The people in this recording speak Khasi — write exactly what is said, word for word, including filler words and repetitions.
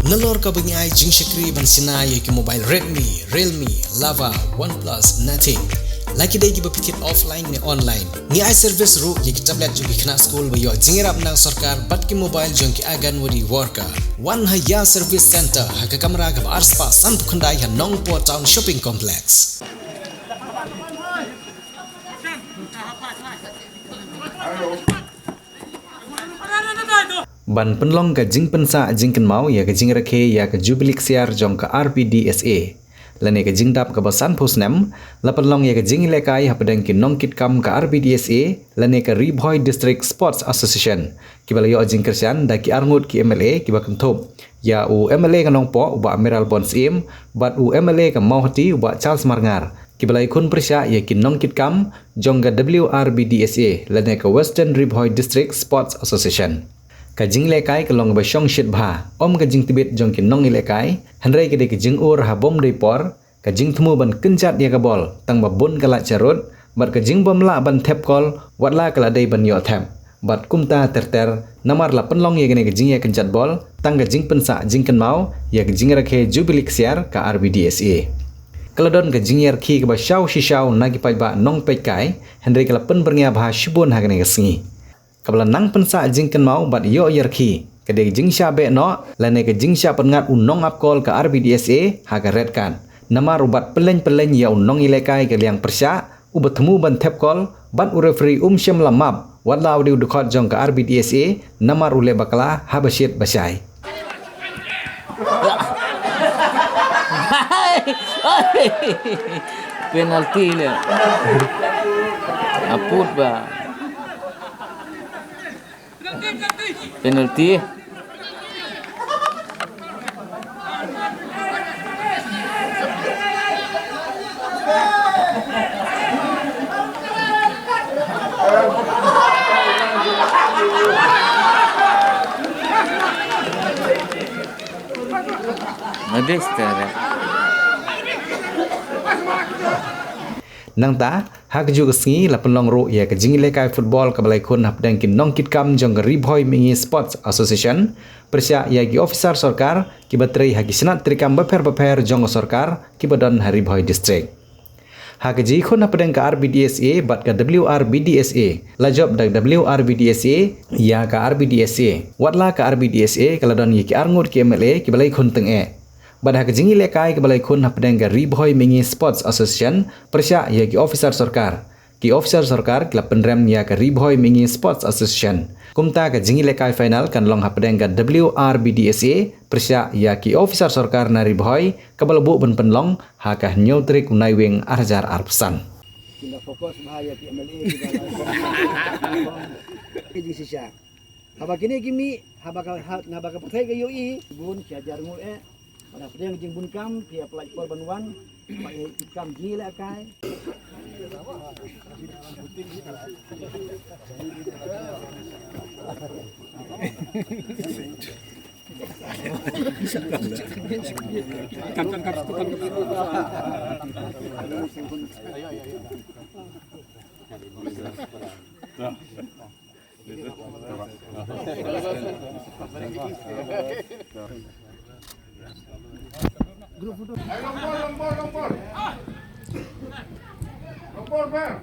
Nalor kaba ngi ai jingshakri ban shna ïa ki mobile Redmi, Realme, Lava, OnePlus, Nothing. La ki dei kiba phi thied offline ne online. Ngi ai service ruh ïa ki tablet jong ki khynnah skul ba ïoh jingïarap na sorkar bad ki mobile jong ki Anganwadi worker. Wan ha Ïa Service Center ha ka kamra kaba arspah sanphew khyndai ha Nongpoh Town Shopping Complex. Ban pynlong ka jingpynsah jingkynmaw ïa ka jingrakhe ïa ka Jubili Ksiar jong ka R B D S A lane ka jingdap kaba sanphew snem, la pynlong ïa ka jingïalehkai hapdeng ki nongkitkam ka R B D S A lane ka Ri Bhoi District Sports Association, kiba la ïoh jingkyrshan da ki arngut ki M L A kiba kynthup ïa u M L A ka Nongpoh u Bah Mayralborn Syiem bad u M L A ka Mawhati u Bah Charles Marngar, kiba la ïakhun pyrshah ïa ki nongkitkam jong ka W R B D S A lane ka Western Ri Bhoi District Sports Association. Ka jingïalehkai ka long kaba shongshit bha, ym ka jingtbit jong ki nongïalehkai, hynrei ka dei ka jingur ha bym dei por, ka jingthmu ban kynjat ïa ka bol tang ba bun ka lait sharud, bad ka jingbym lah ban thep kol wat la ka la dei ban ïoh thep. Bad kumta ter ter, namar la pynlong ïa kane ka jingïakynjat bol tang ka jingpynsah jingkynmaw ïa ka jingrakhe Jubili Ksiar ka R B D S A. Ka la don ka jingïarkhie kaba shaw shishaw na ki paidbah nongpeitkai, hynrei ka la pynbyrngia bha shibun ha kane ka sngi. Kaba la nang pynsah jingkynmaw bad ïoh ïarkhie ka dei ka jingshah beh noh lane ka jingshah pynngat u nongap kol ka R B D S A ha ka red card, namar u bat pyllein pyllein ïa u nongïalehkai ka liang pyrshah, uba thmu ban thep kol, bad u referee um shym la map wat la u dei u dkhot jong ka R B D S A, namar u leh bakla haba shit ba shai. Penalti le. Aput ba. Penalti. Habis terus. Nangta, ha kajuh ka sngi la pynlong ruh ïa ka jingïalehkai football kaba la ïakhun hapdeng ki nongkitkam jong ka Ri Bhoi Mihngi Sports Association, pyrshah ïa ki officer sorkar kiba trei ha ki shnat treikam bapher bapher jong ka sorkar kiba don ha Ri Bhoi District. Ha ka jingïakhun hapdeng ka R B D S A bad ka W R B D S A, la jop da ka W R B D S A ïa ka R B D S A. Wat la ka R B D S A ka la don ïa ki arngut ki M L A kiba la ïakhun tyngeh. Bad ha ka jingïalehkai kaba la ïakhun hapdeng ka Ri Bhoi Mihngi Sports Association pyrshah ïa ki officer sorkar. Ki officer sorkar ki la pynrem ïa ka Ri Bhoi Mihngi Sports Association. Kumta ka jingïalehkai final kan long hapdeng ka W R B D S A pyrshah ïa ki officer sorkar na Ri Bhoi, kaba la buh ban pynlong ha ka hynñiew tarik u Naiwieng ar hajar arphew san. Ki la focus bha ïa ki M L A ki ba la ki jingshisha. Haba kine ki mih, haba ka, ha, haba ka pyrthei ka ïohi, bun ki hajar ngut eh. Haba pyrthei ka jingbun kam, ki ïa pynlait por ban wan, ba ïa ki kam jingïalehkai. Long ball, long ball, long ball. Long ball, man.